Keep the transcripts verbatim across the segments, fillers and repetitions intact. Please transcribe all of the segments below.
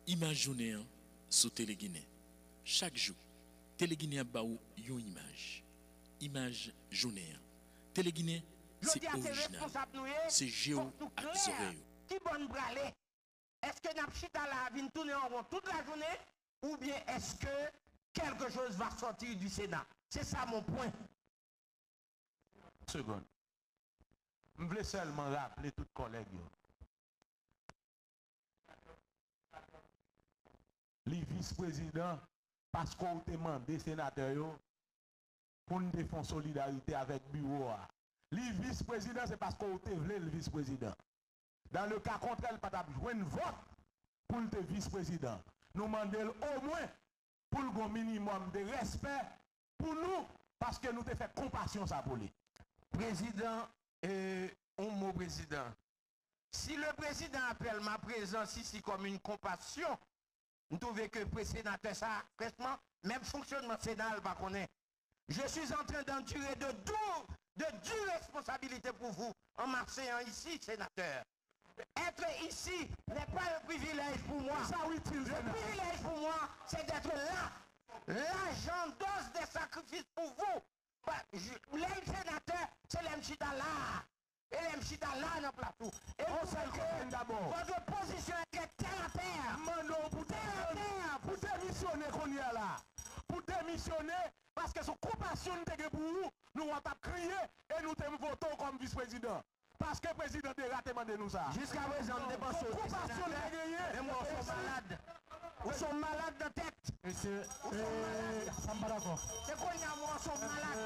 Imaj jounen an sou Tele Ginen. Chak jou, Tele Ginen ap ba ou yon imaj. Imaj jounen an. Tele Ginen, se orijinal. Se je w ak zòrèy ou. Ki bò n prale? Èske n ap chita la a vin tounen an won tout lajounen? Oubyen èske quelque chose va sortir du Sénat? C'est ça mon point. Segonn. M vle sèlman raple tout kòlèg yo. Li vis prezidan paske w te mande senatè yo pou n te fè yon solidarite avèk biwo a. Li vis prezidan, se paske w te vle l vis prezidan. Dans le cas contraire, li pa t ap jwenn vòt pou l te vis prezidan. Nou mande l omwen pou l gon minimòm de respè pou nou, paske nou te fè konpasyon sa pou li. Président, euh, un mot, Président. Si le président appelle ma présence ici comme une compassion, m twouve ke pré-, senatè sa, franchman, menm fonksyonman Sena a, l pa konnen. Je suis en train d'endurer de dures, de dures responsabilités pour vous en m'asseyant ici, sénateur. Être ici n'est pas un privilège pour moi. Le privilège pour moi, c'est d'être là. Là, j'endosse des sacrifices pour vous. Lè m senatè, se lè m chita la a. E lè m chita la a nan plato. E m twouve ke votre position est très terre à terre. M mande w pou, terre à terre, pou demisyone kounye a la. Pou demisyone, paske se konpasyon n te gen pou ou, nou wè w t ap kriye, e nou te vote w kòm vis prezidan. Paske prezidan Dera te mande nou sa. Jiskaprezan, m te panse w te senatè, men m wè w se yon malad. Ou se yon malad nan tèt. Mesye, sa m pa dakò. Se kounye a m wè w se yon malad.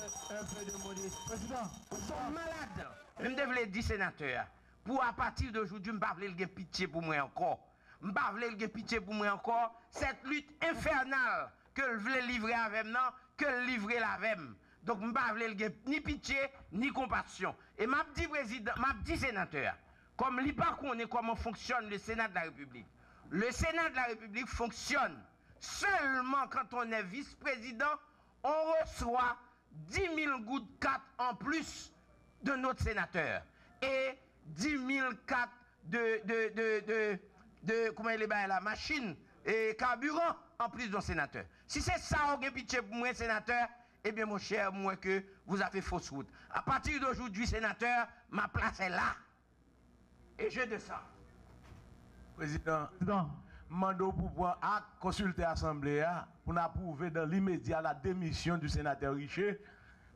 Prezidan. Ou se yon malad. Men m te vle di senatè a, pou apati de jodi, m pa vle l gen pitye pou mwen ankò. M pa vle l gen pitye pou mwen ankò. Cette lutte infernale ke l vle livre avè m nan, ke l livre l avè m. Donk, m pa vle l gen ni pitye, ni konpasyon. E m ap di prezidan, m ap di senatè a, kòm li pa konnen kòman fonksyonn le Sénat de la République. Le Sénat de la République fonctionne seulement quand on est vice-président, on reçoit dix mille goud kat en plus de notre sénateur. Et dix mille kat de, de, de, de, de, comment il est, la machine et carburant en plus d'un sénateur. Si c'est ça, ou gen pitye pou mwen, sénateur, eh bien, mon cher, m wè ke vous avez fausse route. À partir d'aujourd'hui, sénateur, ma place est là. Et je descends. Président, Président. M mande w pou pran ak, konsilte asanble a, pou n apwouve dans l'immédiat la démission du sénateur Riché,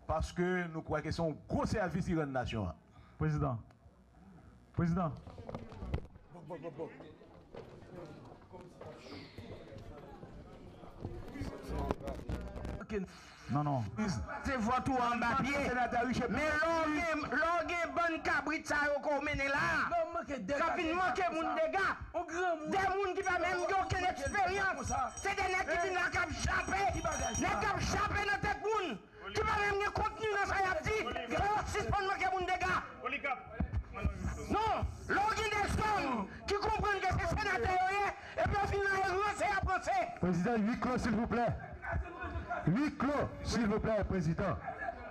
paske nou kwè ke se yon gwo sèvis li rann nasyon an. Prezidan. Prezidan. Non, non. Se vòt ou anba pye. Men lè w gen, lè w gen bann kabrit sa yo ke w mennen la a, k ap vin manke moun dega, de moun ki pa menm gen okenn eksperyans, se de nèg ki vin la k ap jape, nèg k ap jape nan tèt moun. Ki pa menm gen kontni nan sa y ap di, fò yo sispann manke moun dega. Non, lè w gen de zòm ki konprann ke se senatè yo ye, epi yo fin la e ranse y ap ranse. Président, huis clos, s'il vous plaît. Huis clos, s'il vous plaît, Président.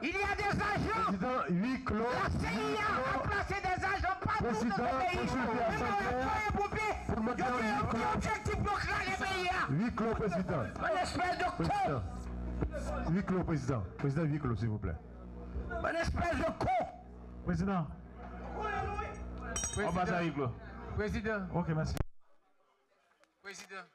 Il y a des agents. Président, huis clos. La C I A a placé des agents partout dans le pays. Menm nan Fwaye Ponpye, yo gen objektif pou yo kraze peyi a. Huis clos, Président. An espès de con. Huis clos, Président. Président, huis clos, s'il vous plaît. An espès de con. Prezidan. On passe à huis clos. Prezidan. Ok, mèsi. Prezidan.